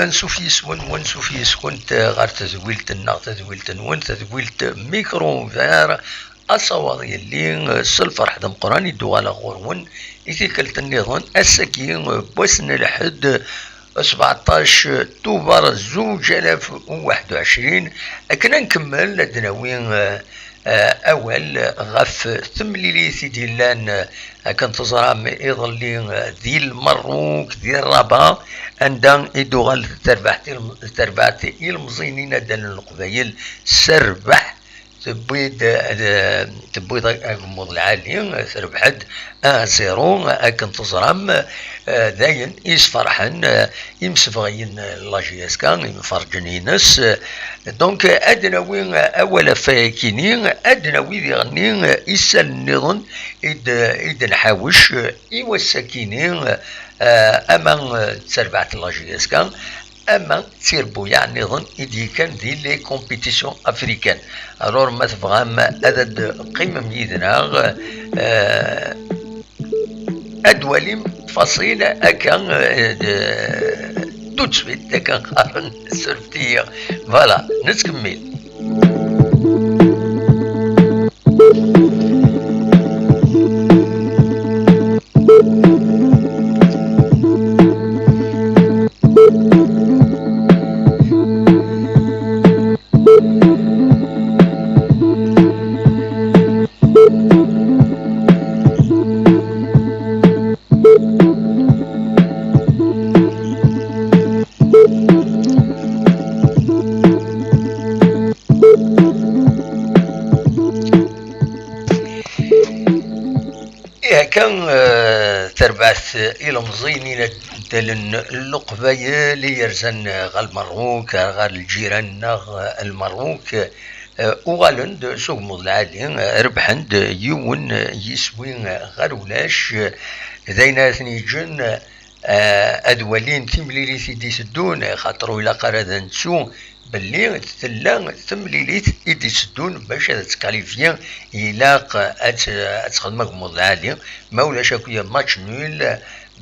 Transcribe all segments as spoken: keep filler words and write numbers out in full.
Ansuf yis-wen, wansuf yis-kent ɣer tedwilt-nneɣ, tadwilt-nwen, tadwilt Micro Ouvert. Asawaḍ yelli, s lferḥ d ameqqran i d-uɣaleɣ ɣur-wen i tikkelt nniḍen, ass-agi n wass n lḥedd, sbeɛṭac tuber zuǧ alaf u waḥed u ɛecrin, akken ad nkemmel ad d-nawi, eh, eh, awal ɣef temlilit i d-yellan, eh, akken teẓram iḍelli, eh, di Lmerruk, di Rabat, anda i d-uɣal terbaɛt ilm-, terbaɛt ilemẓiyen inaddalen n Leqbayel s rrbeḥ, tewwi-d, eh, tewwi-d agemmuḍ lɛali, terbeḥ-d un zéro, akken teẓram, eh, d ayen yesferḥen, eh, imsebɣiyen n la J S K, imferǧen-ines. Donc, ad d-nawi awal ɣef wayakini, ad d-nawi diɣenni isallen nniḍen i d-, i d-nḥawec i wass-akini, eh, ama d terbaɛt n la J S K, ama d tirbuyaɛ nniḍen i d-yekkan di les compétitions africaines. Alors, ma tebɣam ad d-teqqimem yid-neɣ, eh, ad d-twalim ttfaṣil akka, eh, d-, tout de suite, akka qqaren, surfet-iyi. Voilà, nettkemmil. Ihi akka, eh, terbaɛt ilemẓiyen inaddalen n Leqbayel i yerzan ɣer Lmerruk, ɣer lǧiran-nneɣ, eh, Lmerruk, eh, uɣalen-d s ugemmuḍ lɛali, eh, rebḥen-d yiwen, eh, yiswi, eh, ɣer ulac, eh, d ayen ara ten-yeǧǧen, eh, ad walin timlilit i d-iteddun, xaṭer ur ilaq ara ad nettu belli tella temlilit i d-iteddun bac ad tettkalifiyi, ilaq ad t-, ad txedm agemmuḍ lɛali, ma ulac akk match nul,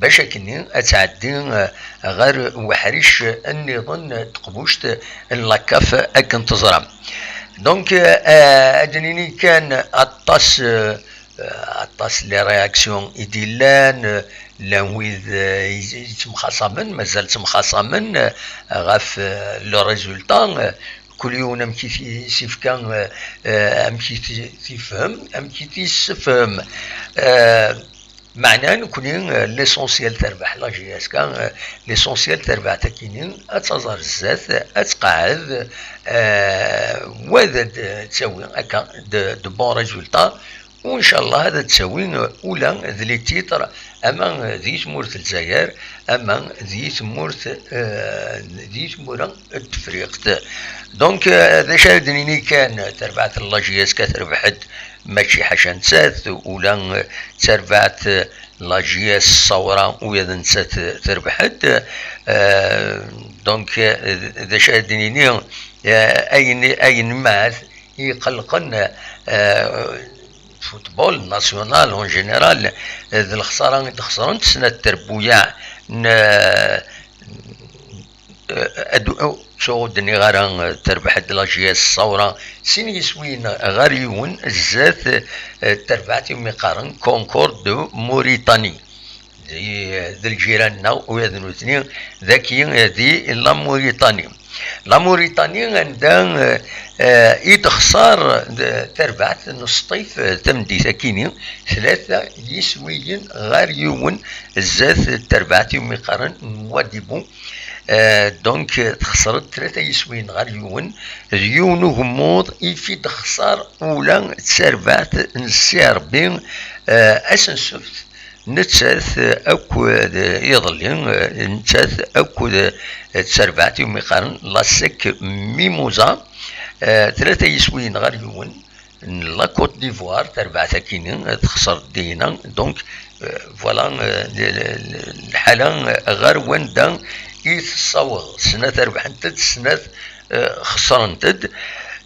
bac akkenni ad tɛeddi, eh, ɣer uḥric nniḍen n teqbuct n la CAF akken teẓram. Donc, eh, ad d-nini kan aṭas, eh, eh, aṭas n les réactions i d-illan, eh, llan wid, eh, i, i yettemxaṣamen, mazal ttemxaṣamen, eh, ɣef, eh, le résultat, eh, kul yiwen amek i t-, i s-ifka, eh, eh, amek i t-, t-ifhem, amek i t-issefhem. Eh, meɛna nekni, eh, l'essentiel terbeḥ la J S K, eh, l'essentiel terbeɛt akini, ad taẓ ar zdat, ad tqeɛɛed, eh, wa ad d-tawi akka de, de bons résultats, u ncallah ad d-tawi ula d les titres, ama di tmurt n Lezzayer, ama di tmurt, eh, di tmura n Tefriqt. Donc, eh, d acu ara d-nini kan, terbaɛt n la J S K terbeḥ-d, mačči ḥaca nettat, ula d terbaɛt n la J S Ṣawra ula d nettat terbeḥ-d. Eh, donc, eh, d acu ara d-nini, eh, ayen, ayen mad iqellqen, eh, football national en général, eh, d lexsara i d-xesrent snat terbuyaɛ n, eh, eh, ad, oh, ttuɣ ur d-nniɣ ara, eh, terbeḥ-d la J S Ṣawra sin yiswiyen ɣer yiwen zdat, eh, terbaɛt iwumi qqaren Concorde de Mauritanie. Di, d lǧiran-nneɣ, ula d nutni, dagi, eh, di la Mauritanie. La Mauritanie, anda, eh, eh, i d-texṣar, eh, tarbaɛt n Sṭif, eh, tameddit akini, tlata yiswiyen ɣer yiwen zdat terbaɛt iwumi qqaren Nouadhibou. Eh, donc, eh, texṣer-d tlata yiswiyen ɣer yiwen, d yiwen ugemmuḍ i fi d-texṣer ula d tarbaɛt n Serbie, eh, ass n ssebt. Nettat akked iḍelli, nettat akked tserbaɛt iwumi qqaren la Sec Mimosa, eh, tlata yiswiyen ɣer yiwen n la Côte d'Ivoire, tarbaɛt akini texṣer dinna. Donc, eh, voilà, eh, l-, l-, l-, lḥala ɣer wanda i tessaweḍ, snat rebḥent-d, snat, eh, xeṣrent-d.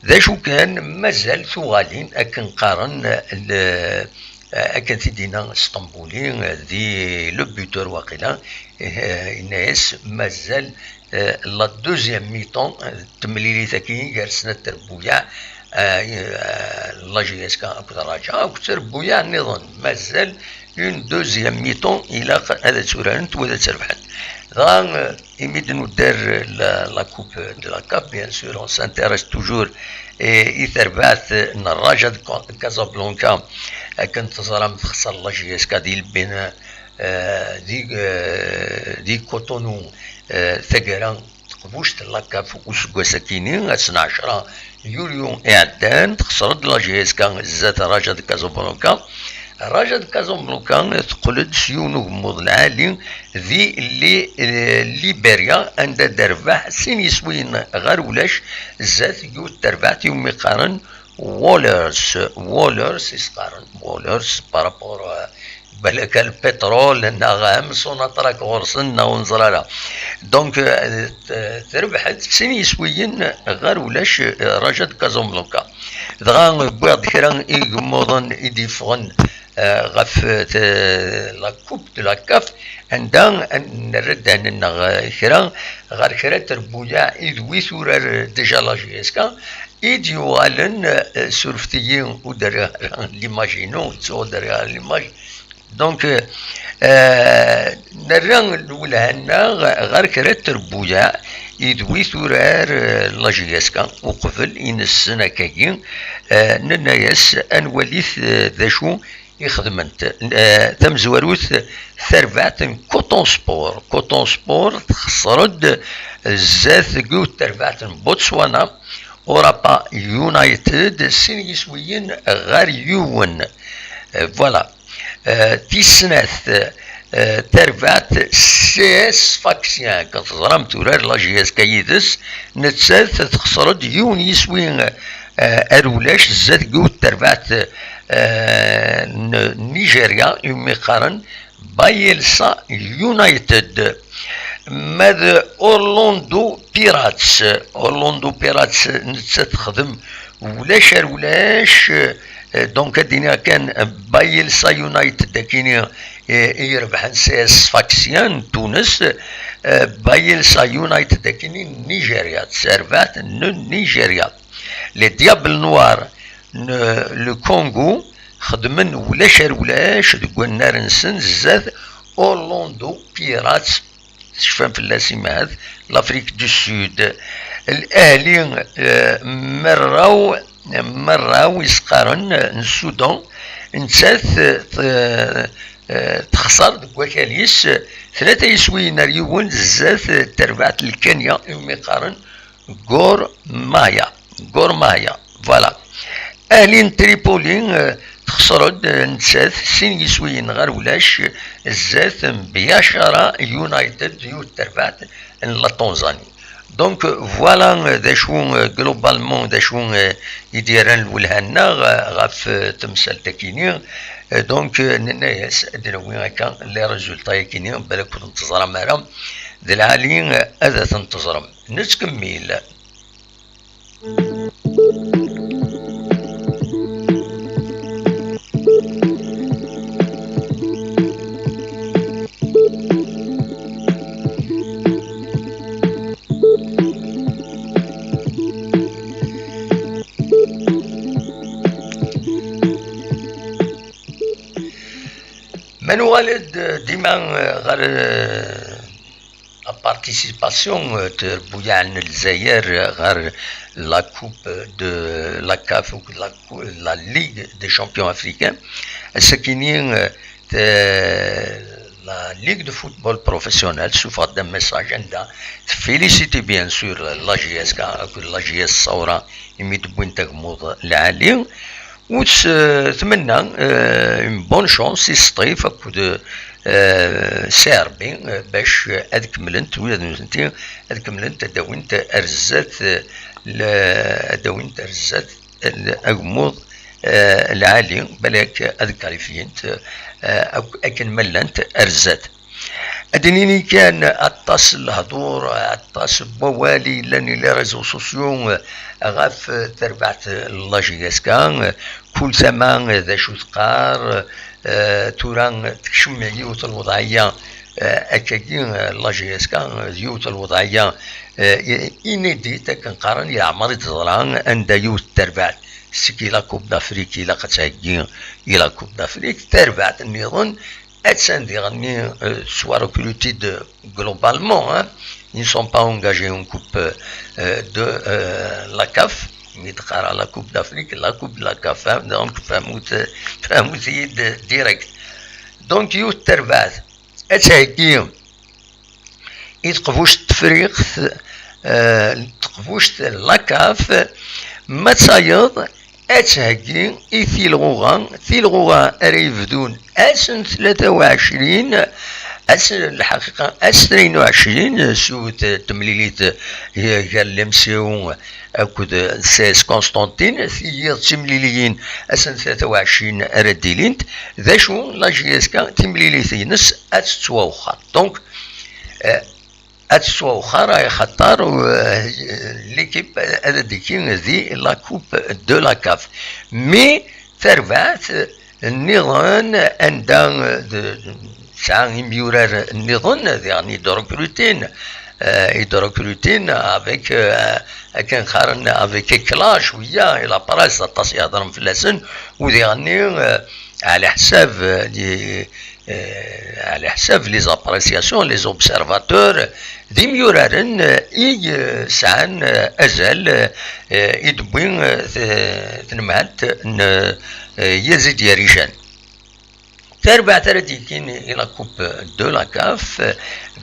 D acu kan, mazal tuɣalin akken qqaren, eh, l-, Eh, akken t-id-yenna Sṭembuli, eh, di le buteur waqila, eh, yenna-yas mazal, eh, la deuxième mi-temps, eh, temlilit-agi gar snat trebbuyaɛ, eh, eh, la J S K akked Raja, akked trebbuyaɛ nniḍen. Mazal une deuxième mi-temps ilaq ad tt-urarent u ad tt-rebḥent. Dɣa, eh, imi d-nudder la, la Coupe de la CAF, bien sûr, on s'intéresse toujours, eh, i terbaɛt n Raja de Ca-, Casablanca, akken teẓram texṣer la J S K di Lbina, eh, di, eh, di Cotonou, eh, taggara teqbuct n la CAF useggas akini, ass n ɛecra yulyu iɛeddan, texṣer-d la J S K zdat Raja de Casablanca. Raja de Casablanca teqqel-d s yiwen ugemmuḍ lɛali di li-, eh, Liberia, anda d-terbeḥ sin yiswiyen ɣer ulac zdat yiwet terbaɛt iwumi qqaren Wallers. Wallers i s-qqaren Wallers par rapport, eh, balak lpitrul neɣ am Sonatrach ɣur-sen neɣ ur neẓri ara. Donc, eh, t-, terbeḥ-d sin yiswiyen ɣer ulac, eh, Raja de Casablanca. Dɣa wwiɣ-d kra igemmuḍen i d-yeffɣen, eh, ɣef, eh, la Coupe de la CAF, anda nerra ddehn-nneɣ, eh, kra ɣer kra n trebbuyaɛ i d wi turar, eh, déjà la J S K, i d-yuɣalen, eh, surfet-iyi ur d-rriɣ ara l'image-inu, ttuɣ ur d-rriɣ ara l'image. Donc, eh, nerra lwelha-nneɣ ɣer kra n trebbuyaɛ i d wi turar, eh, la J S K uqbel i nessen akkagi, eh, nenna-yas ad nwalit, eh, d acu i xedment. Eh, tamezwarut, tarbaɛt n Coton Sport. Coton Sport texṣer-d zdat n yiwet terbaɛt n Botswana, Orapa United, sin yiswiyen ɣer yiwen. Eh, voilà. Eh, tis snat, eh, tarbaɛt C S Sfaxien, kan teẓram turar la J S K yid-s, nettat texṣer-d yiwen yiswi, eh, ar ulac zdat n yiwet terbaɛt, eh, n Nigeria, iwumi qqaren Bayelsa United. Ma d Orlando Pirates, Orlando Pirates nettat texdem ulac ar ulac, eh, donc ad d-iniɣ kan, eh, Bayelsa United akini, eh, i irebḥen C S Sfaxien n Tunes, eh, Bayelsa United akini n Nigeria, d tarbaɛt n Nigeria. Les Diables Noirs n le Congo xedmen ulac ar ulac deg wannar-nsen zdat Orlando Pirates, tecfam fell-as imahat, l'Afrique du Sud. L'Ahli, eh, merraw, merraw i s-qqaren, eh, n Sudan, nettat, eh, t-, eh, texṣer deg wakal-is, eh, tlata yiswiyen ar yiwen zdat, eh, terbaɛt n Lkenya, iwumi qqaren Gor Mahia. Gor Mahia. Voilà. Ahli n Tripoli, eh, texṣer-d, eh, nettat sin yiswiyen ɣer ulac, eh, zdat n Biashara United, yiwet terbaɛt n la Tanzanie. Donc, eh, voilà, eh, d acu, eh, globalement, d acu, eh, i d-yerran lwelha-nneɣ, eh, ɣef, eh, temsalt-akini. Eh, donc, eh, nenna-yas ad d-nawi akka les résultats-akini, balak ur ten-teẓram ara, d lɛali, eh, ad ten-teẓrem. Nettkemmil. Ma nuɣal-d dima ɣer, eh, la participation, eh, n trebbuyaɛ n Lezzayer ɣer la Coupe de la CAF ou la cou-, la Ligue des Champions Africains. Ass-akini, eh, te-, la Ligue de Football Professionnel tessufeɣ-d un message anda tfélicite bien sûr la J S K akked la J S Saoura imi d-wwin agmuḍ lɛali. U s-, tmenna, eh, une bonne chance i Sṭif akked, eh, C R B, eh, bac ad kemmlent, ula d nutenti ad kemmlent ad d-awint ar zdat, eh, l-, ad d-awint ar zdat, eh, agmuḍ, eh, lɛali, balak ad kalifyent, eh, ak-, akken ma llant ar zdat. Ad d-nini kan aṭas n lehdur, aṭas n wawal i yellan i les réseaux sociaux ɣef terbaɛt n la J S K. Kul tama d acu teqqar, eh, tura tekcem yiwet n lweḍɛiyya, eh, akkagi, eh, la J S K d yiwet n lweḍɛiyya, eh, inédite akken qqaren, yeɛmer i d-teḍra, anda yiwet n terbaɛt seg i la Coupe d'Afrique ilaq ad theggi i la Coupe d'Afrique, terbaɛt nniḍen attan diɣenni, euh, soit recrutés de, globalement, hein, ils ne sont pas engagés en coupe, euh, de, euh, la CAF, mi teqqar la Coupe d'Afrique, la Coupe de la CAF, hein, donc fehmut, fehmut-iyi-d direct. Donc yiwet terbaɛt ad theggi i teqbuct n Tefriqt, euh, teqbuct n la CAF, ma tayeḍ ad theggi i tilɣuɣa, tilɣuɣa ara yebdun ass n tlata u ɛecrin, ass n lḥaqiqa, ass tnayen u ɛecrin, s t-, temlilit gar l'M C O akked C S Constantine, tiyiḍ d timliliyin ass n tlata u ɛecrin ara d-ilint. D acu la J S K, timlilit-ines ad tettwawexxer. Donc, euh, ad tettwawexxer, axaṭer, euh, l'équipe ad d-tekki di la Coupe de la CAF. Mais tarbaɛt nniḍen anda, euh, d-, tesɛa imyurar nniḍen, diɣen i d-recrutin, euh, i d-recrutin avec, euh, akken qqaren, avec éclat cwiya, i la presse aṭas i heddren fell-asen, u diɣenni, euh, ɛla ḥsab, euh, les, euh, ɛla ḥsab les appréciations, les observateurs, d imyuraren, euh, i, euh, sɛan, euh, azal, euh, i d-wwin, euh, t-, tnemhalt n, euh, Yazid Yarijan. Tarbaɛt ara d-yekkin i la Coupe de la CAF,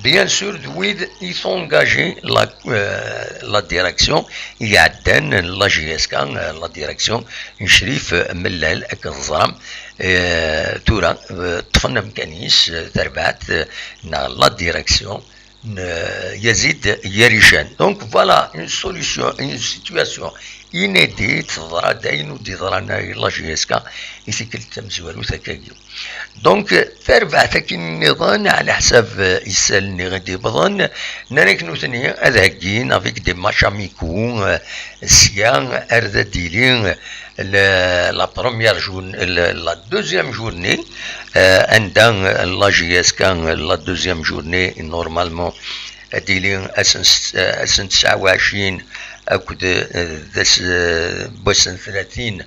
bien sûr, d wid i tengagé la, euh, la direction, i iɛeddan la J S K, euh, la direction n Crif Mellal, akken teẓram, euh, tura, euh, ṭṭfen amkan-is, euh, tarbaɛt, euh, neɣ la direction n, euh, Yazid Yarijan. Donc voilà une solution, une situation inédite, teḍra-d ayen ur d-yeḍran ara i la J S K i tikkelt tamezwarut akkagi. Donc, tarbaɛt akin nniḍen, ɛla ḥsab, euh, isallen i d-iwwḍen, nnan-ak nutni ad heggin avec des matchs amicaux, euh, sya ar d ad d-tili, euh, la, la première journée, la, la deuxième journée, euh, anda, euh, la J S K, euh, la deuxième journée, normalement, ad d-tili ass n s-, ass n tesɛa u ɛecrin akked, euh, d ass, euh, n wass n tlatin,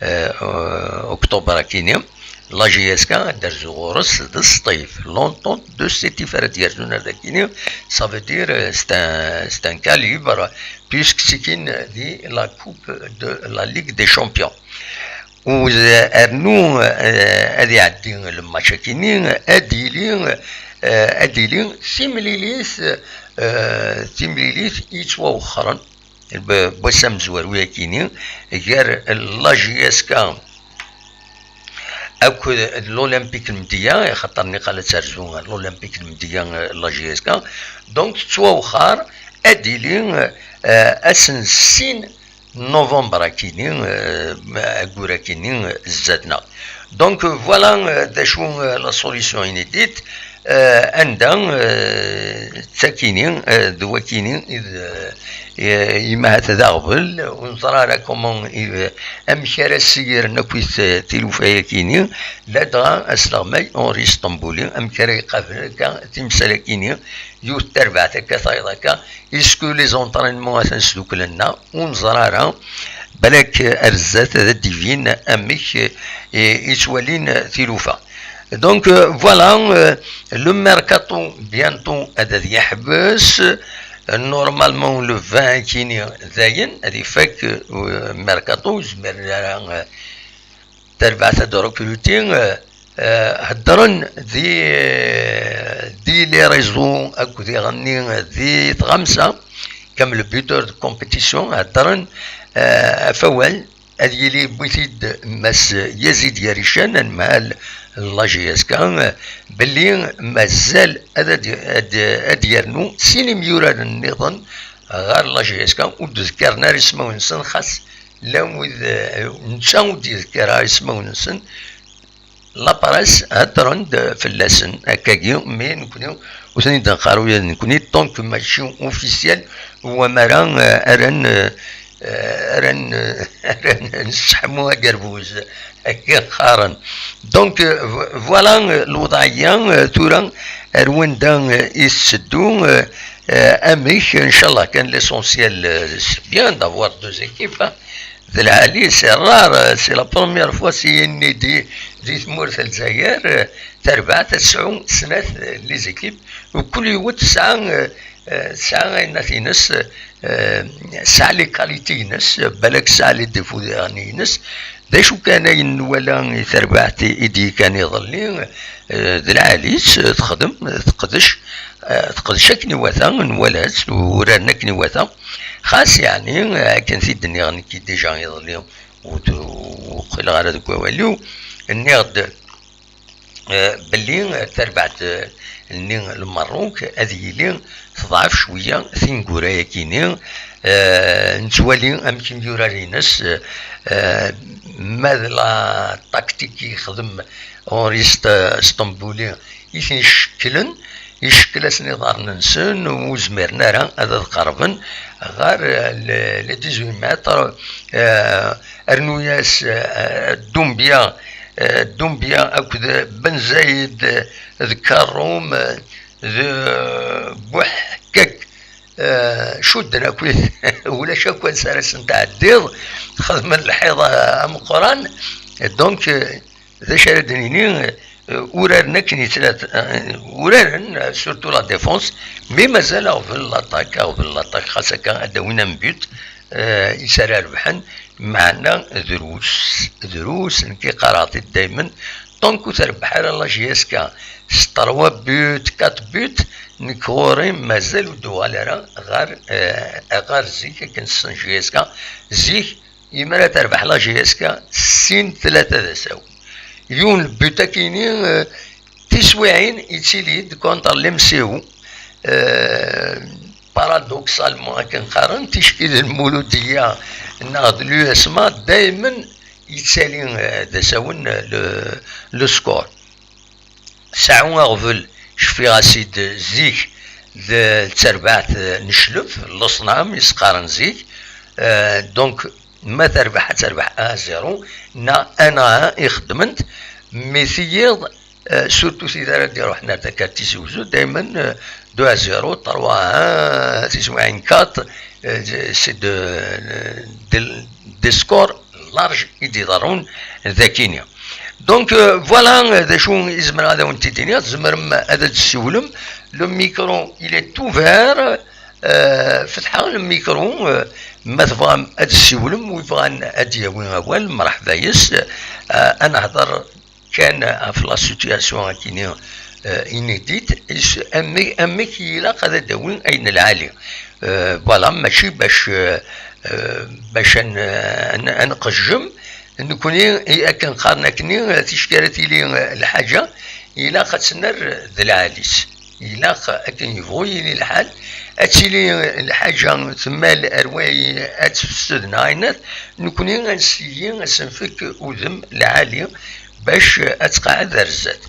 euh, octobre akini. La J S K ad d-terzu ɣur-s d Sṭif, l'Entente de Sétif ara d-yerzun ar dakini, ça veut dire, euh, c'est un, c'est un cas libre, puisque c'est une di la Coupe de la Ligue des Champions. U d-, rnu, euh, ad iɛeddi le match akini, ad d-yili, euh, ad d-yili timlilit, euh, timlilit yettwawexxren, b-, wass amezwaru akini, gar la J S K akked l'Olympique n Mdiya, axaṭer niqal ad terzu l'Olympique n Mdiya, euh, la J S K. Donc, tettwawexxer, ad d-yili, euh, ass n sin novembre akini, euh, aggur akini, euh, zdat-neɣ. Donc, euh, voilà, euh, d acu, euh, la solution inédite, euh, anda, euh, d takini, euh, d wakini, i d, euh, i, imahat d aɣbel, ur neẓra ara comment i, euh, amek ara ssigiren akk i t-, tilufa-yakini, ladɣa asleɣmay Henri Sṭembuli, amek ara iqabel akka timsal-akini, yiwet tarbaɛt akka, tayeḍ akka, est-ce que les entraînements atan sduklen-aɣ, ur neẓra ara, balak ar zdat ad d-ibin amek, eh, i ttwalin tilufa. Donc, euh, voilà, euh, le mercato bientôt ad, ad yeḥbes. Normalement, le vingt akini dayen, ad ifak, euh, mercato, ur zmiren ara, euh, tarbaɛt ad recruter, euh, euh, heddren di, euh, di les réseaux akked iɣenni di tɣamsa, comme le buteur de compétition, heddren, euh, ɣef wawal, ad yili yewwi-t-id Mass Yazid Yarican, anemhal n la J S K, belli mazal ad, ad, ad, ad yernu sin imyuraren nniḍen ɣer la J S K, ur d-ḍekkren ara ismawen-nsen, xas llan wid, eh, netta ur d-yeḍkir ara ismawen-nsen, la presse heddren-d fell-asen akkagi, mais nekni ur ten-id-neqqar ula d nekkni, donc mačči officiel, wamara, euh, ara n-, euh, ara n-, ara n-, nesseḥmu agerbuz, akka qqaren. Donc, euh, vo-, voilà, euh, lewḍeɛ-ya, euh, tura ar wanda, euh, i tetteddu, euh, euh, amek, inchallah, kan l'essentiel, euh, c'est bien d'avoir deux équipes, hein. D lɛali, c'est rare, euh, c'est la première fois si yenni di, di tmurt n Lezzayer, euh, tarbaɛt ad tesɛu snat, euh, les équipes, u kul yiwet tesɛa, euh, euh, tesɛa ayennat-ines, euh, tesɛa les qualités-ines, balak tesɛa les défauts-ines. D acu kan ayen nwala i terbaɛt i, i d-yekkan iḍelli, euh, d lɛali-tt, euh, texdem, euh, teqdec, euh, teqdec akken iwata, nwala-tt, uraren akken iwata. Xas, yeɛni, akken t-id-nniɣ nekki déjà iḍelli, ur t-, ur qqileɣ ara deg wawal-iw, nniɣ-d, eh, belli, eh, tarbaɛt, eh, nni n Lmerruk ad yili teḍɛef cwiya tineggura-yagi-ni, eh, nettwali amek imyurar-ines, eh, ma d la tactique i yexdem Henri St-, Stambouli i ten-icekklen, icekkel-asen iḍarren-nsen, ur zmiren ara ad, ad qerben ɣer, eh, le, les dix-huit mètres, eh, rnu-yas, eh, Doumbia, eh, Doumbia akked Ben Zaïd, eh, d Karoum, eh, d Buḥkak, eh, cudden akkit, ulac akk ansi ara sen-tɛeddiḍ, xedmen lḥiḍ ameqqran. Donc, eh, d acu ara d-nini, eh, uraren akken i tlata, eh, uraren, eh, surtout la défense, mais mazal aɣbel l'attaque, aɣbel l'attaque, xas akka ad d-awin un but, eh, i s ara rebḥen, meɛna drus, drus, nekk qqareɣ-t-id daymen, tant que ur trebbeḥ ara la J S K s trois buts, quatre buts, nekk ɣur-i mazal ur d-uɣal ara ɣer, eh, ɣer zik akken tessen J S K. Zik, imi ara terbeḥ la J S K sin tlata d asawen. Yiwen n but akini, eh, tiswiɛin yettili-d contre l'M C O. Eh, paradoxalement, akken qqaren, ticki d Lmuludiya neɣ d l'U S M A, daymen yettali, eh, d asawen, eh, le, le score. Seɛɛu aɣbel, cfiɣ-as-id zik d, d tarbaɛt, eh, n Cclef, Leṣnam, i s-qqaren zik. Eh, donc, ma terbeḥ, ad terbeḥ un à zéro, neɣ un à un i xeddment, mais tiyiḍ, eh, surtout tid ara d-iruḥen ar takka n Tizi Uzzu, daymen, eh, deux à zéro, trois à un, tiswiɛin quatre, eh, c'est de, de, des scores larges i d-iḍerrun dakini. Donc, euh, voilà, euh, d acu i zemreɣ ad awen-t-id-iniɣ. Tzemrem ad d-tessiwlem. Le micro, il est ouvert. Euh, fetḥeɣ le micro, euh, ma tebɣam ad d-tessiwlem, wi bɣan ad d-yawi awal, mreḥba yes. Euh, ad nehder kan ɣef la situation akini, euh, inédite, is-, amek, amek ilaq ad d-awin ayen lɛali. Euh, voilà, mačči bac, euh, euh, bac ad n-, ad n-, ad nqejjem. Nekni, i, akken qqaren akni, ticki ara tili, euh, lḥaǧa, ilaq ad tt-nerr d lɛali-s. Ilaq akken yebɣu yili lḥal, ad tili lḥaǧa temmal ar way ad tefsed neɣ ayen, nekni ad nessigi ad s-nfek udem lɛali bac ad tqeɛɛed ar zdat.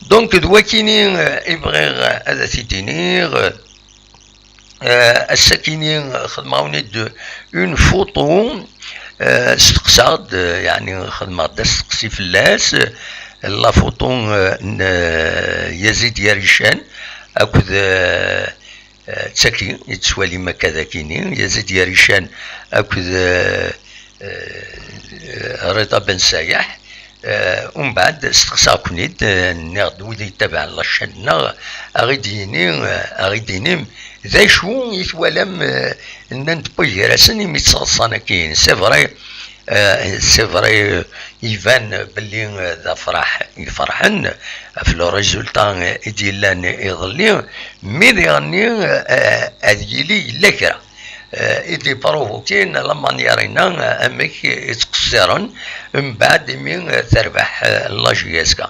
Donc, d wakini, eh, i bɣiɣ ad t-id-iniɣ. Eh, ass-akini xedmeɣ-awen-id une photo, eh, steqsaɣ-d, eh, yeɛni xedmeɣ-d asteqsi fell-as, eh, la photo, eh, n, eh, Yazid Yarican akked, eh, eh, d tagi i tettwalim akka d akini, Yazid Yarican akked, eh, eh, Rida Ben Sayaḥ. Eh, umbeɛd steqsaɣ-ken-id, eh, nniɣ-d wid yettabaɛen la chaîne-nneɣ, a ɣ-id-yini, eh, a ɣ-id-inim d acu i twalam, eh, nnan-d wway gar-asen imi ttseḍsan akkin. C'est vrai, eh, c'est vrai, eh, iban belli, eh, d afraḥ i iferḥen ɣef le résultat, eh, i d-yellan iḍelli, mi diɣenni, eh, ad yili yella kra, eh, i d-iprovokin la manière-inna, eh, amek i ttqeṣṣiren mbeɛd imi, eh, terbeḥ, eh, la J S K.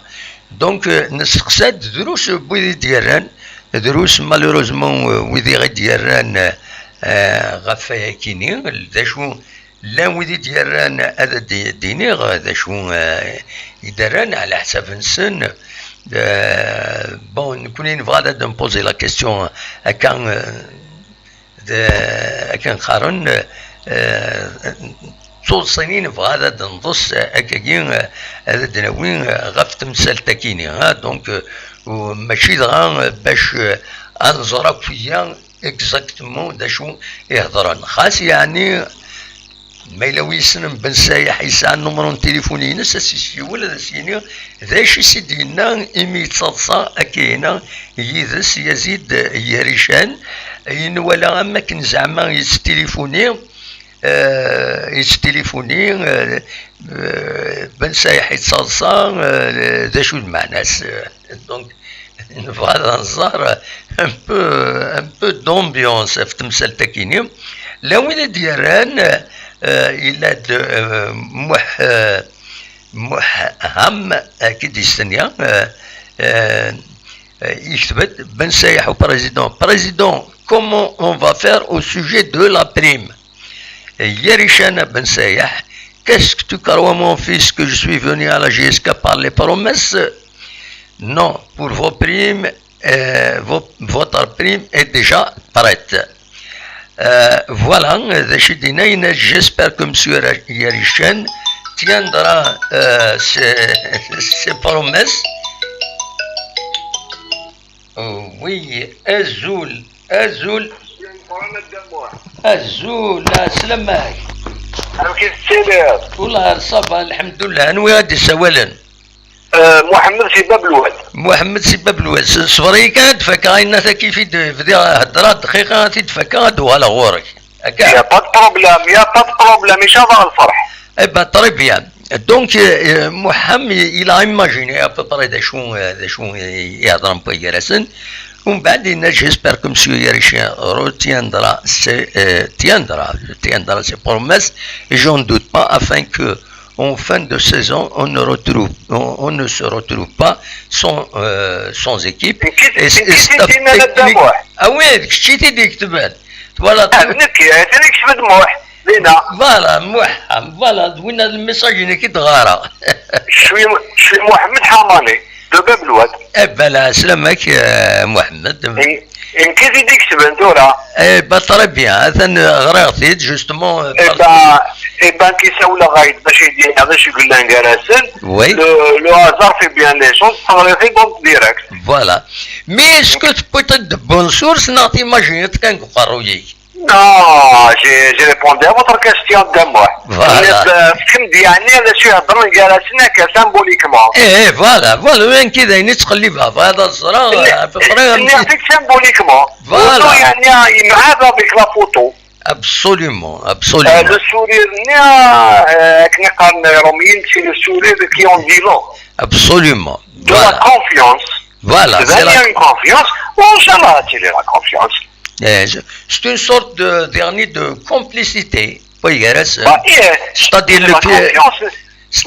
Donc, eh, nesteqsa-d drus n wid i d-yerran, drus malheureusement, eh, wid i ɣ-d-yerran, eh, ɣef wayakini, d acu llan wid i d-yerran, ad d-, d-iniɣ d acu, eh, i d-rran ɛla ḥsab-nsen, Euh, bon, nekkni nebɣa ad d-npozi la question, euh, akka, euh, d-, akken qqaren, euh, d tuḍsin i nebɣa ad d-nḍes, euh, akkagi, euh, ad d-nawi, euh, ɣef temsalt-akini, ah, donc, euh, u-, mačči dɣa, euh, bac, euh, ad nẓer akk iya exactement d acu i hedren. Xas yeɛni, ma yella wi yessnen Ben Sayeḥ yesɛa nnumru n tilifun-ines, ad s-yessiwel, ad as-yini d acu i s-id-yenna imi yettaḍsa akka-ina yid-s Yazid Yarican, yenwala am akken zeɛma yettilifuni, euh, yettilifuni, euh, euh, Ben Sayeḥ yettaḍsa, euh, d acu d meɛna-s, euh, donc, nebɣa ad nẓer un peu, un peu d'ambiance ɣef temsalt-akini. Llan wid i d-yerran, euh, yella-d, euh, Muḥ-, euh, Muḥ-, Ham, euh, qui dit, euh, euh, euh, يكتب Ben Sayeḥ au président: Président, comment on va faire au sujet de la prime? Yarican à Ben Sayeḥ: Qu'est-ce que tu crois, mon fils, que je suis venu à la J S K par les promesses? Non, pour vos primes, euh, vo-, votre prime est déjà prête. Euh, voilà, d acu i d-yenna, yenna, j'espère que monsieur Ra-, Yarican tiendra, euh, ses, ses promesses. Oui, azul, azul. Azul, ɛeslama-k. Amek i tettiliḍ? Wellah, ça va, lḥemdullah. Anwi i d-isawalen? Euh, Muḥemmed si Bab Lwad. Muḥemmed si Bab Lwad. S-, ṣber-iyi kan ad d-fakeɣ ayen akka i d-, bdiɣ heddreɣ dqiqa, ad t-id-fakeɣ, ad d-uɣaleɣ ɣur-k. Akka? Y a pas de problème, y a pas de problème, icabbaɣ lferḥ. Eh ben, très bien. Donc, euh, euh, Muḥam, il a imaginé à peu près d acu, euh, d acu i, i hedren wway gar-asen. Umbeɛd yenna, j'espère que monsieur Yarichien retiendra ses, euh, tiendra, tiendra ses promesses, et j'en doute pas, afin que en fin de saison, on ne retrouve, on, on ne se retrouve pas sans, euh, sans équipe. Et qui, et, et qui, qui, qui, qui, ah oui, kečč i t-id-iketben. Voilà. Ah, nekk, eh, atan ikcef-d Muḥ, dinna. Voilà, Muḥ, voilà, d winna le message-nni i d-ɣɣareɣ. Je suis, je suis Mohamed Hamani, de Bab Lwad. Eh ben, la, ɛeslama-k, eh, Mohamed. Et, et qui dit que c'est Ventura? Eh ben, très bien, atan ɣriɣ-t-id, justement, eh ben, eh ben, qui ça ou la règle, bac ad d-iniɣ d acu yellan gar-asen. Oui. Le, le hasard fait bien les choses, ça aurait fait bon direct. Voilà. Mais est-ce que tu peux être de bonne source, neɣ t'imagines-t kan deg uqerruy-ik? Non, j'ai, j'ai répondu à votre question de moi. Voilà. Tenniḍ, euh, fkem-d yeɛni d acu i heddren gar-asen akka, symboliquement. Eh, eh, voilà, voilà, ayen kan d ayen i ttqellibeɣ, bɣiɣ ad ẓreɣ, à peu près, nniɣ-t-id symboliquement. Voilà. Surtout, yeɛni, il me rêve avec la photo. Absolument, absolument. Euh, le sourire-nni, euh, akken i qqaren Iṛumyen, c'est le sourire qui en dit long. Absolument. De la confiance. Voilà, c'est la confiance. Inchallah, c'est la confiance. Eh, c'est une sorte de, de complicité. Oui, c'est-à-dire la confiance,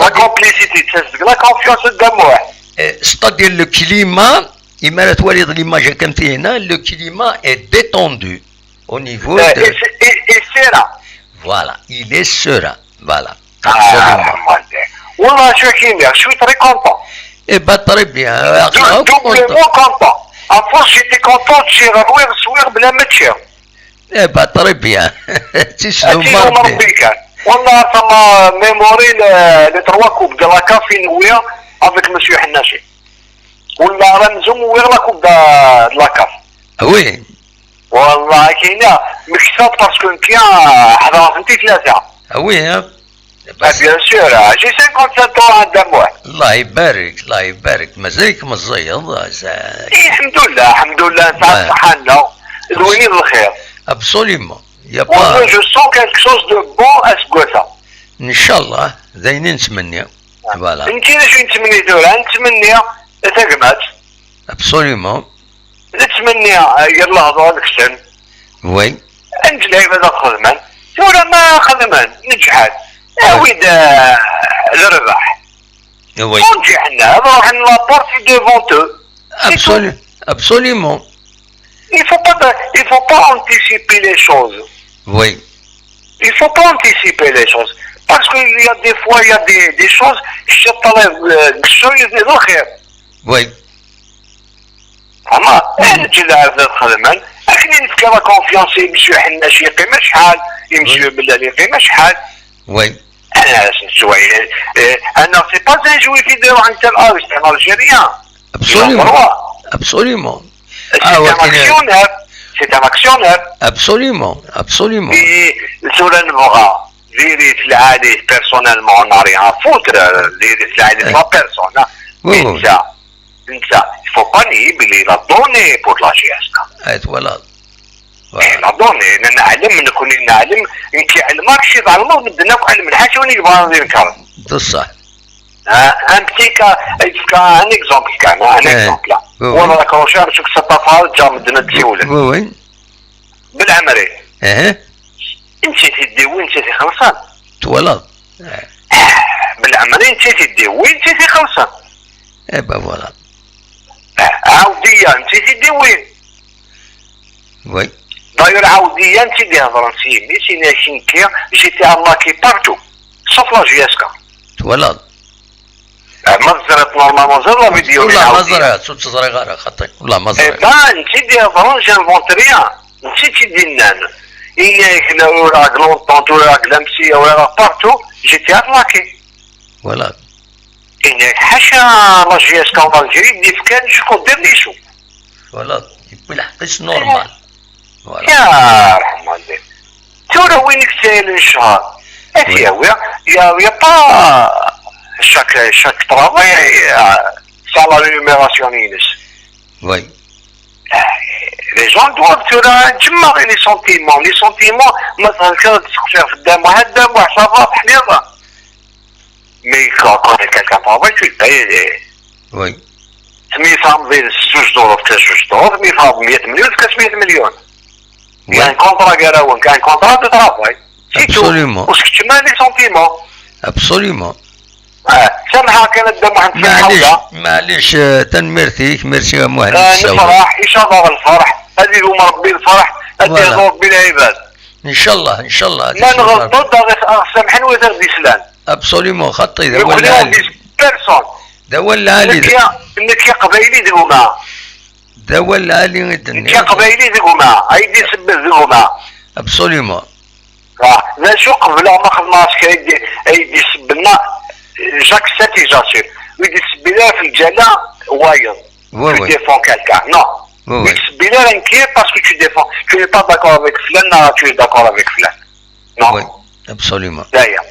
la complicité, c'est la confiance de moi. Eh, c'est-à-dire le climat, imi ara twaliḍ l'image comme ça, le climat est détendu au niveau de... Et, et, et serein. Voilà, il est serein. Voilà. Absolument. Ah, والله شو كاين، je suis très content. Eh ben, très bien. Doublement content. À force, j'étais content, je suis renoué, je suis بلا ما تشير. Eh ben, très bien. تسلم ربي. ربي كان. والله ثم mémoire les, les trois coupes de la CAF في نوية avec monsieur حناشي. والله راه مزوم ويغ la coupe de, de la CAF. Oui. والله كاينة مكسب parce que كاين حضرت انت ثلاثة. Ah oui, hein. Ah, bien sûr, j'ai cinquante-sept ans, عندها موح. الله يبارك، الله يبارك، مازالك مزيض. إيه، الحمد لله، الحمد لله، نتاع الصحة لنا. دويني الخير. Absolument. Y a pas... Je sens quelque chose de bon à ce goût-là. إن شاء الله، ذاين نتمنى. Voilà. انت شنو تتمني دورة؟ نتمنى تقمات. Absolument. نتمنى، آه، يلا هضروا لك سن. Oui. انت لعيبة ذا خدمان. ثورة ما خدمان، نجحت. آه، ويد، آه، الربح. Oui. ونجحنا، نروح la porte devant eux. Absolu-, absolument. Il faut pas, il faut pas anticiper les choses. Oui. Il faut pas anticiper les choses. Parce qu'il y a des fois, il y a des, des choses, je te lève, euh, الشوية الخير. Oui. Ama, eh, neǧǧa lɛebd ad xedmen. Akken i nefka la confiance i Monsieur Ḥennac yeqqim acḥal, i Monsieur Bellal yeqqim acḥal. Oui. Anas nettwali, eh, anneɣ c'est pas un juif i d-iruḥen tel Aviv, c'est un Algérien. Absolument. Absolument. C'est un actionnaire. C'est un actionnaire. Absolument. Absolument. Et tura nebɣa diri-t lɛali personnellement, on n'a rien à foutre, diri-t lɛali de la personne. Oui, oui. Netta, netta, il faut pas nier belli il a donné pour la J S K. Eh, voilà. Il a donné, neɛlem, nekni neɛlem, nekk ɛelmeɣ, kečč tɛelmeḍ, medden akk ɛelmen, ḥaca win i yebɣan ad inkar. D ṣṣeḥ. Ah, un petit cas, yefka un exemple kan, un Eh, exemple. oui, oui. Wala raccrocher, parce que ça t'appelle, ǧǧa medden ad d-siwlen. Oui, oui. Belɛemri, Eh, netta i t-id-iwwin, netta i t-ixellṣen. Twalaḍ. Belɛemri, netta i t-id-iwwin, netta i t-ixellṣen. Eh ben voilà. Ɛawdiya, netta i t-id-iwwin. Oui. D'ailleurs, Ɛawdiya, netta i d-ihedren s yimi-s, yenna-ak nekki, j'étais arnaqué partout, sauf la J S K. Twalaḍ. Ah, ma teẓriḍ normalement, ẓer la vidéo. Wallah ma ẓriɣ, ur tt-ẓriɣ ara xaṭi. Wallah ma Eh ẓriɣ. ben, netta i d-ihedren, j'invente rien. Netta i tt-id-yennan. Yenna-ak la uraɣ l'entente, uraɣ l'amsiya, uraɣ partout, j'étais arnaqué. Voilà. Yenna-ak ḥaca la J S K en Algérie, d-ifkan jusqu'au dernier sou. Voilà. Yewwi lḥeqq-is normal. Voilà. Ya Rahman. Tura win i yessaylen ccher, ad t-yawi, il y a, il y a pas chaque, chaque travail, euh, ça la rémunération-ines. Oui. Les gens doivent tura ǧemmeɛ les sentiments, les sentiments, ma thelkeḍ ad tseqsiḍ fell-am, wa hedda, wa ça va, teḥliḍ. Mais quand, quand quelqu'un travaille, tu le payes. Oui. Temyefhameḍ yid-s s zuǧ duṛuf, tefka-s zuǧ duṛuf, temyefhameḍ meyya tmelyon, tefka-s meyya tmelyon. Il y a un contrat gar-awen, un contrat de travail. C'est tout. Absolument. Ur skeččem ara les sentiments. Absolument. Ah, samḥeɣ kan a Dda Muḥend, Maɛlic, samḥeɣ. Maɛlic, eh, tanemmirt-ik, merci a Muḥend Ah, Sawda. Nefreḥ, icabbaɣ lefreḥ, ad idum Rebbi lefreḥ, ad Voilà. ihḍu Rebbi lɛibad. Inchallah, inchallah. Ma nɣelṭ-d, ad ɣ-samḥen wid aɣ-d-islan. Absolument, xaṭi, d Nekkni awal ur lɛali. d-isel personne. D awal lɛali. Nekk, nekk aqbayli d gma. D awal lɛali i d-nniɣ. Nekk aqbayli d gma. Ay d-isebbel d gma. Absolument. Ah, d acu qebleɣ ma xedmeɣ-as kra ay d-, ay d-isebbenna, j'accepte et j'assume. Ur d-isebbel ara f lǧala wayeḍ. Oui, Tu oui. défends quelqu'un. Non. Oui, Ur oui. d-isebbel ara nekki parce que tu défends. Tu n'es pas d'accord avec flan, non, tu es d'accord avec flan. Non. Oui, absolument. D'ailleurs,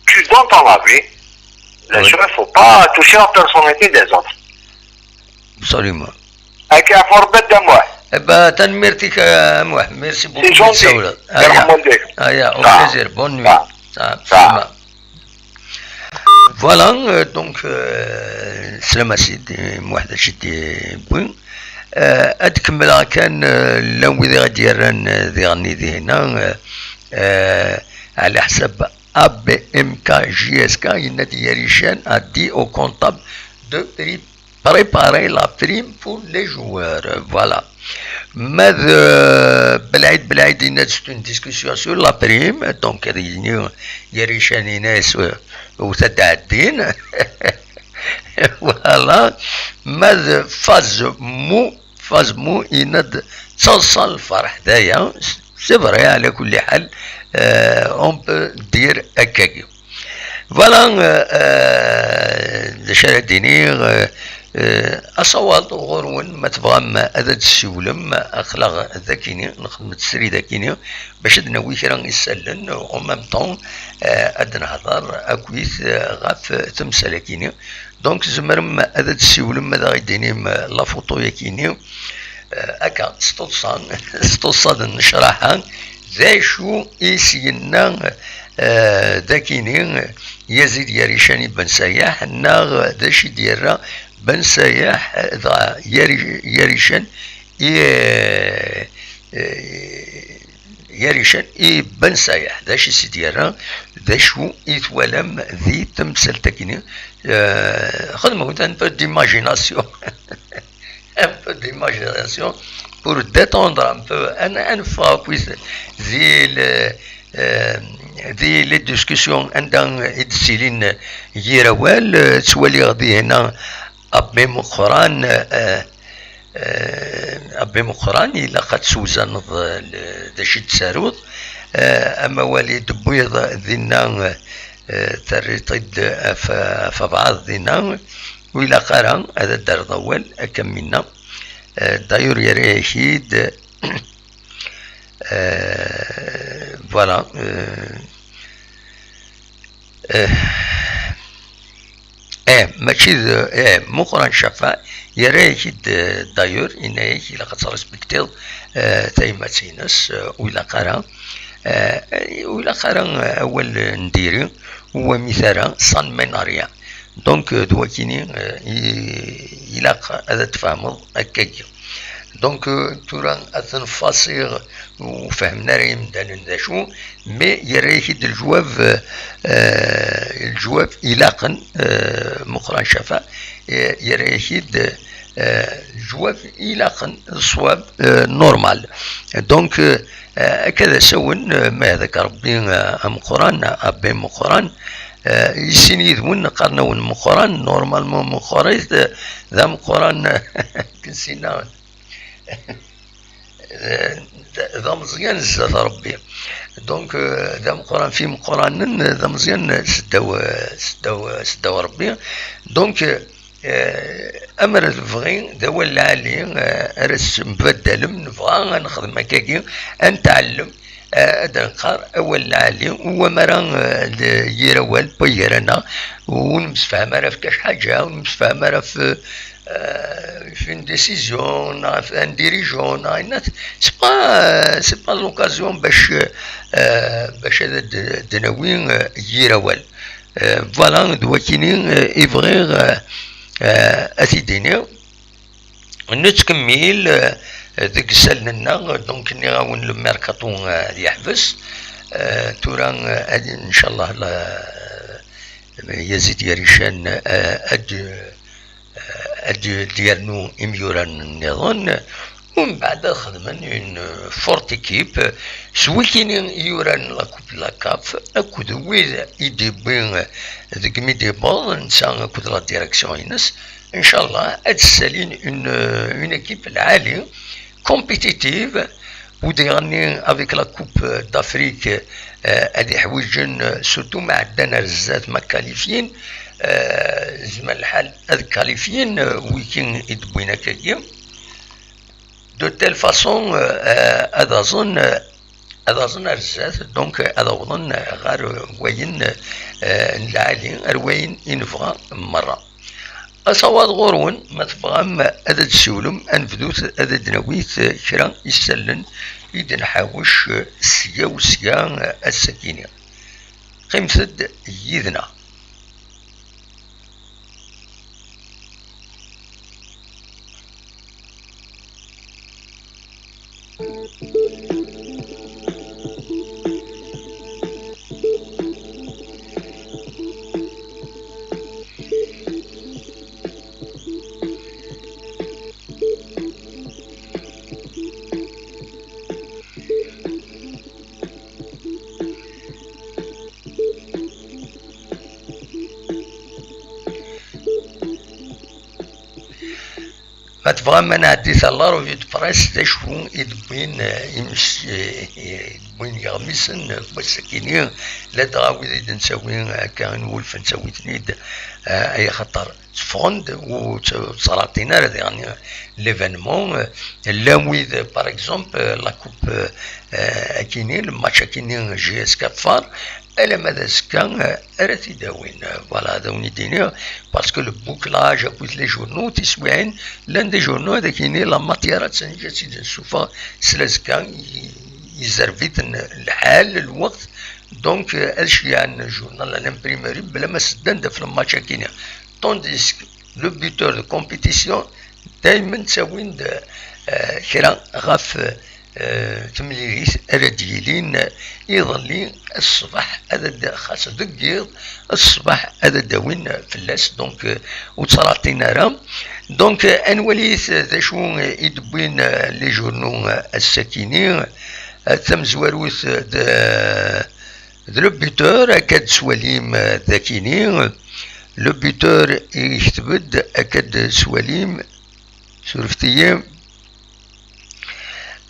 tu donnes ton avis. Bien Oui. sûr, il ne faut pas toucher la personnalité des autres. Absolument. Akka, ɣef Rebbi a Dda Muḥ. Eh ben, tanemmirt-ik a Muḥ, merci beaucoup. C'est gentil. Sawda. Ah, ya. Yerḥem walidek. Ah, ya, au Ah. plaisir, bonne nuit. Ah. Ah, bismillah. Voilà, euh, donc, euh, slam a sidi Muḥ d acu i d-yewwi. Euh, ad kemmleɣ kan, euh, llan wid i ɣ-d-yerran, euh, diɣen i dihna, euh, euh, ɛla ḥsab A B M K J S K, yenna-d Yarican a dit au comptable de prix préparer la prime pour les joueurs. Voilà. Ma d, euh, Belɛid, Belɛid yenna-d c'est une discussion sur la prime, donc ad yini Yarican yenna-as, euh, wwet ad d-ɛeddin. Voilà. Ma d Fazmu, Fazmu yenna-d d taḍsa n lferḥ, d aya. C'est vrai, ɛla kulli ḥal, euh, on peut dire akkagi. Voilà, euh, euh, d acu ara d-iniɣ, euh, euh, asawaḍ ɣur-wen, ma tebɣam ad d-tessiwlem, aql-aɣ d akini, nxeddem-d srid akini, bac ad d-nawi kra isallen, en même temps, euh, ad d-nehḍer akkit, euh, ɣef temsal-akini. Donc, tzemrem ad d-tessiwlem, ad aɣ-d-tinim, euh, la photo-yakini, euh, akka, s tuḍsa, s tuḍsa d nnecraḥa, d acu i s-yenna, euh, d akini, Yazid Yarican i Ben Sayaḥ, neɣ d acu i d-yerra Ben Sayaḥ, dɣa Yari-, Yarican i, euh, euh, Yarican i Ben Sayaḥ, d acu i s-id-yerra, d acu i twalam di temsalt-agi-nni? Euh, xedmem un peu d'imagination. Un peu d'imagination pour détendre un peu, ad, ad neffeɣ akkit di le, euh, di les discussions anda i d-ttilin yir awal, euh, ttwaliɣ dihna abmi meqqran, euh, Eh, a Ben Meqqran, ilaq ad tewzaneḍ, eh, d acu i d-taruḍ. Eh, amawal i d-tewwiḍ dinna, eh, terriḍ-t-id ɣef, ɣef abɛaḍ dinna, ur ilaq ara ad d-terreḍ awal akka am winna. Eh, d'ailleurs, yerra-yak-id, eh, voilà, eh, eh, Eh, mačči d, eh, Meqqran Cafa, yerra-yak-id, eh, d'ailleurs, yenna-yak ilaq ad tṛespektiḍ, eh, tayemmat-ines, eh, ur ilaq ara, eh, ur ilaq ara, eh, awal n diri, ur amitara, ça ne mène à rien. Donc, eh, d wakini, eh, i-, ilaq ad tfehmeḍ akkagi. Donc, euh, tura ad ten-fasiɣ, ur fehmen ara yimdanen d acu, mais yerra-yak-id lejwab, euh, euh, lejwab ilaqen, euh, Meqqran Cafa, eh, yerra-yak-id, euh, lejwab ilaqen, ṣṣwab, euh, normal. Donc, euh, euh, akka d asawen, euh, ma yehdak Rebbi, euh, ameqqran, a Ben Meqqran, euh, i sin yid-wen qqaren-awen Meqqran, normalement Meqqrit, euh, d ameqqran, akken ssneɣ. D, d ameẓyan zdat Rebbi. Donc, euh, d ameqqran f imeqqranen, d ameẓyan seddaw, seddaw, seddaw Rebbi. Donc, euh, amer tebɣi, d awal lɛali, euh, ara s-, nbaddalem, nebɣa ad nexdem akkagi, ad netɛellem, euh, ad neqqar awal lɛali, u amara, euh, d yir awal, pas gar-aneɣ, ur nemsefham ara f kac ḥaǧa, ur nemsefham ara f, euh, f une décision, neɣ f un dirigeant, neɣ ayen, c'est pas, c'est pas l'occasion bac, euh, bac ad d-, d-nawi, euh, yir awal. Euh, voilà, d wakini, euh, i bɣiɣ, euh, euh, ad t-id-iniɣ. Nettkemmil, euh, deg isallen-nneɣ, donc nniɣ-awen le mercato, euh, ad yeḥbes. Euh, tura, euh, ad, ncallah, la, Yazid Yarican, euh, ad, ad d-yernu imyuran nniḍen, u mbeɛd ad xedmen une forte équipe, s wikini i yuran la Coupe de la CAF, akked wid i d-yewwi deg mi d-yewweḍ netta akked la direction-ines, ncallah ad ssalin une, une équipe lɛali, compétitive, u diɣenni avec la Coupe d'Afrique, euh, ad iḥwiǧen, euh, surtout ma ɛeddan ar zdat, ma kalifyin, euh, zman lḥal ad kalifyin, euh, wiki i d-wwin akkagi. De telle façon, euh, euh, ad aẓen, euh, ad aẓen ar zdat, donc, euh, ad awḍen, euh, ɣer, euh, wayen, euh, n lɛali, ar wayen i nebɣa merra. Asawaḍ ɣur-wen, ma tebɣam ad d-tsiwlem, ad nebdut ad d-nawi kra isallen i d-nḥawec sya u sya ass-agi-ni. Qqimet-d yid-neɣ. Ma tebɣam ad nɛeddi ar la revue de presse, d acu i d-wwin, eh, imes-, eh, i d-wwin yeɣmisen n wass-agi-ni, ladɣa wid i d-nettawi akka i nwulef nettawi-ten-id, eh, ay axaṭer tteffɣen-d, ur tt-, ur ttserriṭin ara diɣen l'événement, eh, llan wid, par exemple, la coupe, eh, akini, le match akini J S K Far, alamma d azekka, eh, ara t-id-awin. Voilà, ad awen-id-iniɣ, parce que le bouclage akked les journaux, tiswiɛin, llan des journaux, ad ak-yini la matière, ad tt-neǧǧ ad tt-id-nessufeɣ s lazekka, i-, izerreb-iten lḥal, lweqt, donc, euh, ad ceyyɛen journal à l'imprimerie, bla ma s-ddan-d ɣef le match akini. Tandis que le buteur de compétition, daymen ttawin-d, euh, kra ɣef, euh, eh, temlilit ara d-yilin iḍelli ṣṣbeḥ, ad d-, xas deg yiḍ ṣṣbeḥ ad d-awin fell-as, donc, eh, ur ttserriṭin ara. Donc, eh, ad nwalit d acu i d-wwin, eh, les journaux, eh, ass-akini, eh, tamezwarut d, d le buteur, akka d-swalim, eh, d akini, le buteur ikteb-d, akka d-swalim, Surfet-iyi.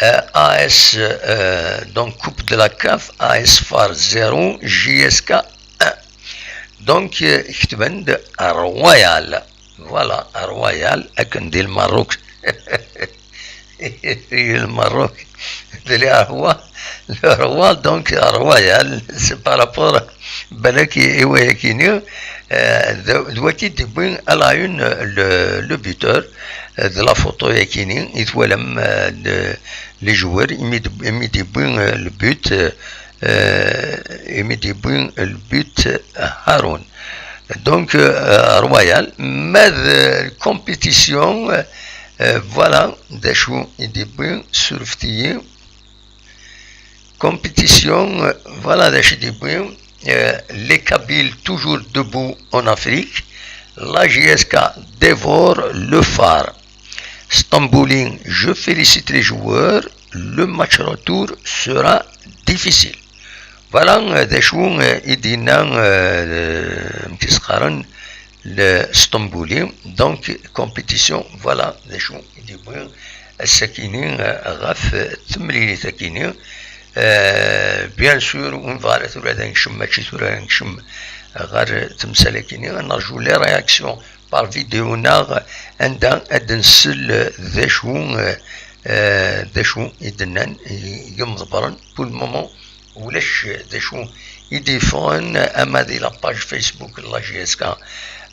Euh, A S, euh, donc coupe de la caf, A S Phare zéro, J S K un. Donc, euh, كتبن Royal. Voilà, Royal, akken di Lmerruk. Di Lmerruk. Di Royal, donc Royal, c'est par rapport à Balak et Wayakini. Euh, de, de Waki Dibouin à la une, le, le buteur, euh, de la photo Yakini, il voit le, euh, de, les joueurs, il met, il met des buts, euh, le but, euh, euh, il met des buts, le but, euh, Haroun. Donc, euh, Royal, mais, euh, compétition, euh, euh, voilà, des joueurs, il dit, bon, sur F T I, compétition, euh, voilà, des joueurs, euh, les Kabyles toujours debout en Afrique, la J S K dévore le Phare. Stambouli, je félicite les joueurs, le match retour sera difficile. Voilà, euh, d acu, euh, i d-yenna, euh, amek i s-qqaren, le Stambouli. Donc, compétition, voilà d acu i d-yewwi ass-akini, euh, ɣef, euh, temlilit-akini. Euh, bien sûr, ur nebɣi ara tura ad nekcem, mačči tura ad nekcem ɣer temsal-akini. Ad nerju les réactions par vidéo neɣ anda ad nsel d acu, euh, euh, d acu i d-nnan yimḍebbren. Pour le moment, ulac d acu i d-yeffɣen, ama di la page Facebook n la J S K,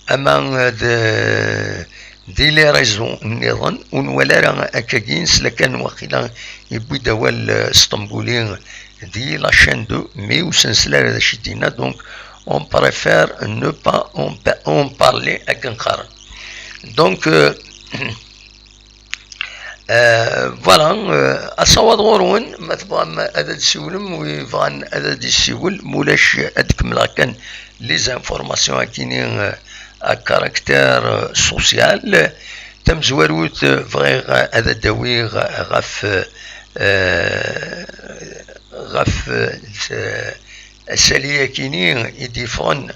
ama d, di les réseaux nniḍen, ur nwala ara akkagi, nesla kan waqila yewwi-d awal, euh, Stambouli di la chaîne deux, mais ur s-nesla ara d acu i d-yenna, donc on préfère ne pas en, en parler akken qqaren. Donc, euh, Euh, voilà, euh, asawaḍ ɣur-wen, ma tebɣam ad d-siwlem, wi yebɣan ad d-yessiwel, mulac ad kemmleɣ kan les informations akini, euh, à caractère, euh, social. Tamezwarut, euh, bɣiɣ ad d-awiɣ ɣef, euh, ɣef, euh, asali akini i d-yeffɣen,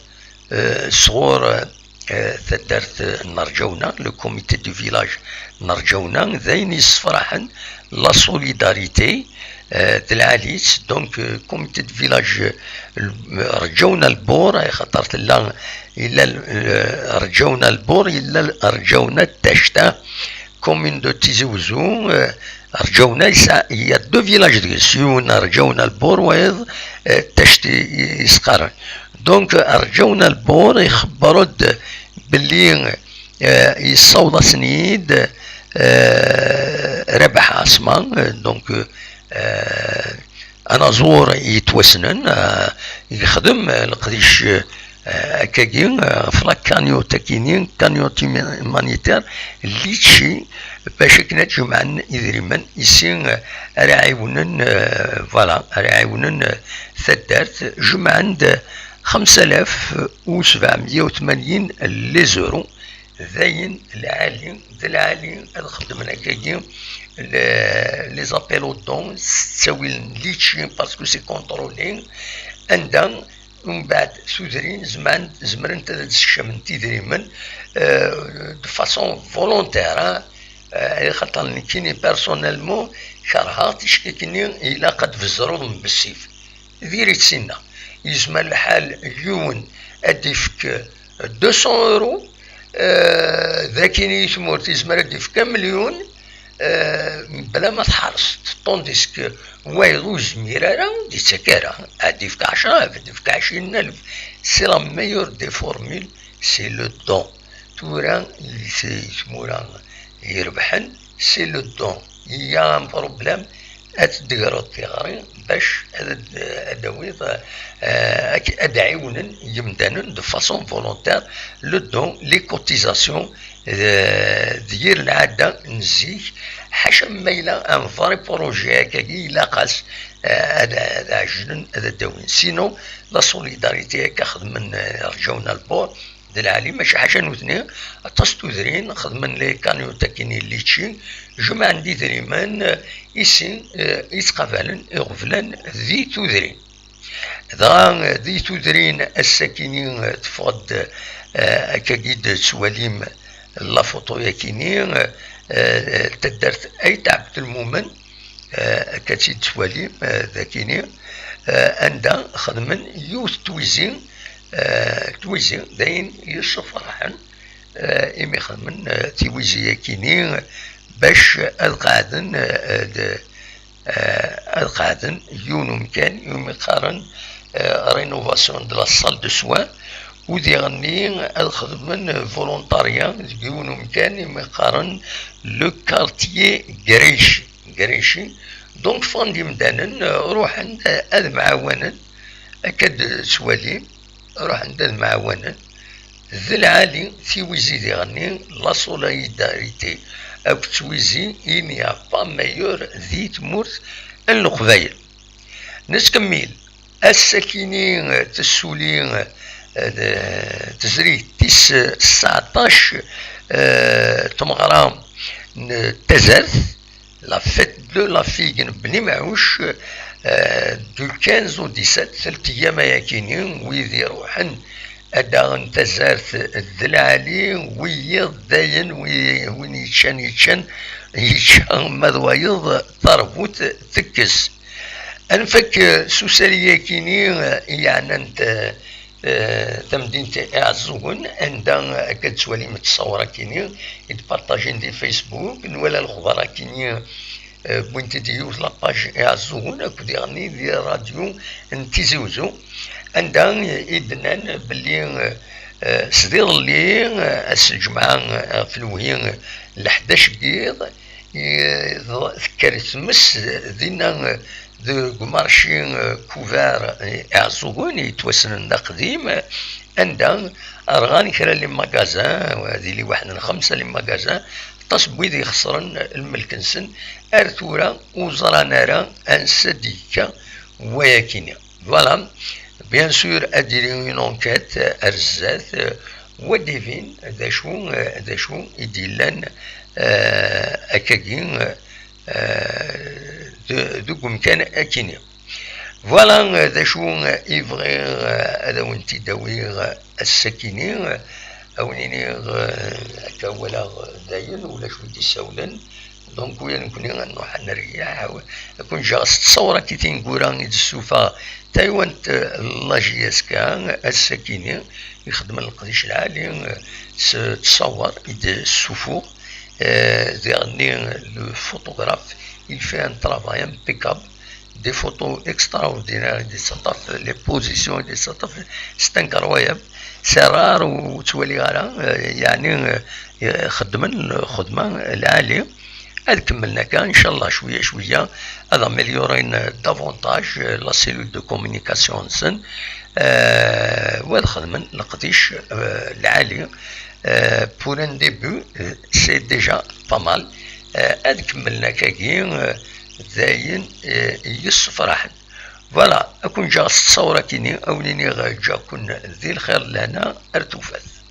euh, sɣur, euh, euh, taddart n Rǧawna, le comité du village n Rǧawna, d ayen yessefraḥen, la solidarité, euh, d lɛali-tt, donc, euh, comité de village, euh, Rǧawna Lbur, ay xaṭer tella, yella, euh, Rǧawna Lbur, yella Rǧawna Tacta, commune de Tizi Ouzou, euh, Rǧawna, il y a deux villages deg-s, yiwen Rǧawna Lbur, wayeḍ, euh, Tacta i s-qqaren. Donc, Rǧawna Lbur ixebber-d belli, euh, yessaweḍ-asen-id, euh, Rabaḥ Ɛaṣma, euh, donc, euh, anaẓur yettwassnen, euh, yexdem, euh, leqdic, euh, akkagi, euh, ɣef la cagnotte akini, cagnotte huma-, humanitaire, litchi, bac akken ad jemɛen idrimen, ici, euh, ara ɛiwnen, euh, voilà, ara ɛiwnen, euh, taddart, jemɛen-d خمسة آلاف وسبعمية وثمانين les euros. D ayen lɛali, d lɛali ad xedmen akkagi, le-, les appels aux dons, s ttawil n litchi, parce que c'est contrôlé, anda, umbeɛd, tudrin, zemren, zemrent ad d-sekcament idrimen, euh, de façon volontaire, hein. Euh, xaṭer nekkini, personnellement, kerheɣ ticki-nni, ilaq ad tbezzreḍ n bessif. Diri-tt sinna. Yezmer lḥal yiwen ad d-ifk deux cents euros, euh, d akini i tmurt yezmer ad d-ifk amelyun, euh, bla ma tḥerseḍ. Tandis que wayeḍ ur yezmir ara, ur d-ittak ara. Ad d-ifk ɛecra alef, ad d-ifk ɛecrin alef. C'est la meilleure des formules, c'est le don. Tura, c'est, tmura irebḥen, c'est le don. Il y a un problème, ad d-tegreḍ tiɣri bac ad, ad d-tawiḍ, euh, ad, ad ɛiwnen yemdanen de façon volontaire, le don, les cotisations, euh, d yir lɛada n zik, ḥaca ma yella un vrai projet akkagi, ilaq-as, euh, ad, ad ɛejlen, ad d-awin. Sinon, la solidarité akka xedmen, euh, Rǧawna Lbur, d lɛali, mačči ḥaca nutni, aṭas n tudrin, xedmen les cagnottes akini litchi, jemɛen-d idrimen, eh, ici, eh, i ttqabalen iɣeblan di tudrin. Dɣa, eh, di tudrin, ass-akini, eh, teffeɣ-d, eh, akkagi d-tettwalim la photo-yakini, eh, taddart Ayt Ɛebdelmumen, akka tt-id-twalim dakini, anda xedmen yiwet n twizi, twizi d ayen yessufraḥen, imi xedmen tiwizi-yakini bac ad qeɛden, ad qeɛden yiwen umkan umi qqaren rénovation de la salle de soins, u diɣenni ad xedmen volontaria deg yiwen umkan imi qqaren le quartier Greci. Greci. Donc ffɣen-d imdanen, ruḥen ad mɛawanen, akka d-ttwalim, ruḥen-d ad mɛawanen. D lɛali tiwizi diɣenni, la solidarité akked twizi, il n'y a pas meilleur di tmurt n Leqbayel. Nettkemmil. Ass-akini tessuli tezrigt tis tseɛṭac, tmeɣra n tazart, la fête de la figue n Bni Mɛuc, du quinze au dix-sept, telt ayyam ayakini, wid iruḥen ad d-aɣen tazart d lɛali, wiyiḍ dayen, win yeččan yeččan, yečča ma d wayeḍ, tarbut tekkes. Ad nfak s usali-yakini yeɛnan tamdint Iɛeẓẓugen, anda akka d-tettwalim ttṣawra-kini i d-partajin di Facebook, nwala lexbar-akini wwin-t-id yiwet la page Iɛeẓẓugen akked diɣenni di radyu n Tizi Uzzu, anda i d-nnan belli s iḍelli, ass n lǧemɛa, ɣef lewhi n leḥdac n yiḍ, tekker tmes dinna deg umarci Kubar Iɛeẓẓugen yettwassnen d aqdim, anda rɣan kra n les magasins, ad yili waḥed n xemsa les magasins, aṭas n wid ixesren lmelk-nsen, ar tura ur ẓran ara ansa d-yekka wayakini. Voilà. Bien sûr, ad d-tili une enquête ar zdat, wa d-ibin d acu, d acu i d-yellan, akkagi, deg umkan akini. Voilà d acu i bɣiɣ ad awen-t-id-awiɣ ass-akini, ad wen-iniɣ akka walaɣ dayen ulac wi d-isawlen. Donc ula d nekkni ad nruḥ ad nreyyeɛ, ad ken-ǧǧeɣ s ttṣawra-ki tineggura i d-tessuffeɣ taywant n la J S K ass-akini, ixeddmen leqdic lɛali s ttṣawar i d-tessufuɣ. Diɣenni le photographe, il fait un travail impeccable, des photos extraordinaires i d-yettaṭṭaf, les positions i d-yettaṭṭaf, c'est incroyable. C'est rare ur ttwaliɣ ara, yeɛni xeddmen lxedma lɛali. Ad kemmlen akka, inchallah, cwiya cwiya ad amélioren davantage la cellule de communication-nsen, u ad xedmen leqdic lɛali. Pour un début, c'est déjà pas mal. Ad kemmlen akkagi, d ayen yessefraḥen. Voilà, ad ken-ǧǧeɣ s ttṣawra-kini, ad wen-iniɣ ǧǧiɣ-ken di lxir d lehna, ar tufat.